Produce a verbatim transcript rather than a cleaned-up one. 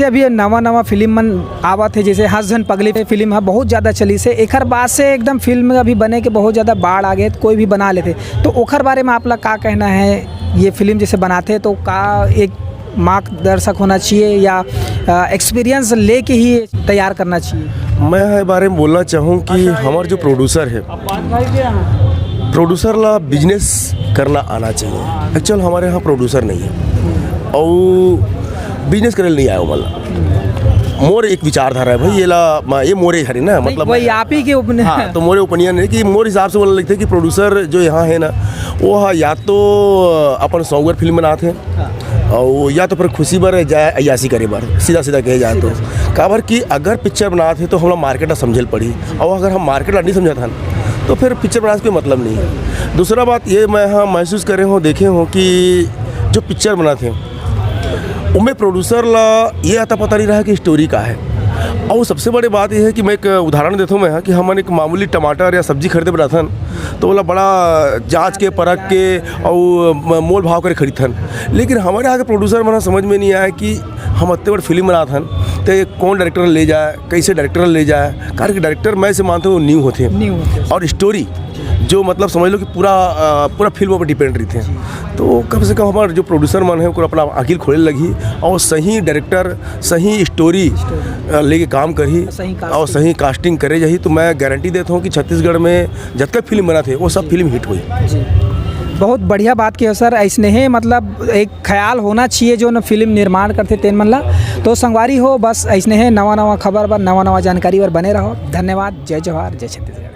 अभी ये नवा नवा फिल्म मन आवत हे, जैसे हंस झन पगली फिल्म ह बहुत ज्यादा चलिस हे, एकर बाद से एकदम फिल्म अभी बने के बहुत ज्यादा बाढ़ आ गे, कोई भी बना लेथे। तो ओकर बारे में आप ला का कहना है? ये फिल्म जैसे बनाथे तो का एक मार्गदर्शक होना चाहिए या एक्सपीरियंस लेके ही तैयार करना चाहिए? मैं ये बारे में बोलना चाहूँ कि हमार जो प्रोड्यूसर है, प्रोड्यूसर ला बिजनेस करना आना चाहिए। एक्चुअल हमारे यहाँ प्रोड्यूसर नहीं है और बिजनेस करे नहीं आया, मतलब मोर एक विचारधारा है भाई, ये ला, ये मोरे हरे ना, मतलब वही मैं आप ही के ओपिनियन। हाँ, तो मोरे ओपिनियन है कि मोर हिसाब से बोला लगता है कि प्रोड्यूसर जो यहाँ है ना, वो ह-, या तो अपन सॉन्ग बर फिल्म बनात है, हाँ। और या तो फिर खुशी बर जाए, अय्यासी करे बर, सीधा सीधा कहे जाए तो। काबर कि अगर पिक्चर बनात है तो हमला मार्केट ला समझे ल पड़ी, और अगर हम मार्केट ला नहीं समझत हन तो फिर पिक्चर बनाने से कोई मतलब नहीं है। दूसरा बात ये मैं हाँ महसूस करे हूँ, देखे हूँ कि जो पिक्चर बनात है उमे प्रोड्यूसर ला ये अता पता नहीं रहा कि स्टोरी का है। और सबसे बड़ी बात यह है कि मैं एक उदाहरण देता हूँ मैं यहाँ कि हमन एक मामूली टमाटर या सब्जी खरीदे बर आथन, तो ओला बड़ा जांच के, परख के और म-, मोल भाव करे खरीदथन। लेकिन हमारे यहाँ के प्रोड्यूसर मन समझ में नहीं आया कि हम अत्ते बड़ फिल्म बनाथन, तो ये कौन डायरेक्टर ले जाए, कैसे डायरेक्टर ले जाए, कारण कि डायरेक्टर मैं से मानता हूँ न्यू होते हैं। न्यू होते हैं। और स्टोरी जो मतलब समझ लो कि पूरा, अ, पूरा फिल्म पर डिपेंड रहिथे। तो कम से कम हमारे जो प्रोड्यूसर मन है, ओकर अपना आँखी खोले लगही और सही डायरेक्टर, सही स्टोरी, अ, लेके काम करही सही casting। और सही कास्टिंग करे जाही। तो मैं गारंटी देता हूँ कि छत्तीसगढ़ में जतका फिल्म बनाथे, वो सब फिल्म हिट होही। जी, बहुत बढ़िया बात किया सर। ऐसने हे, मतलब, एक ख्याल होना चाहिए जो न फिल्म निर्माण करथे तेन मन ला। तो संगवारी हो, बस ऐसने हे, नवा नवा खबर बर, नवा नवा जानकारी बर बने रहो। धन्यवाद। जय जोहार, जय छत्तीसगढ़।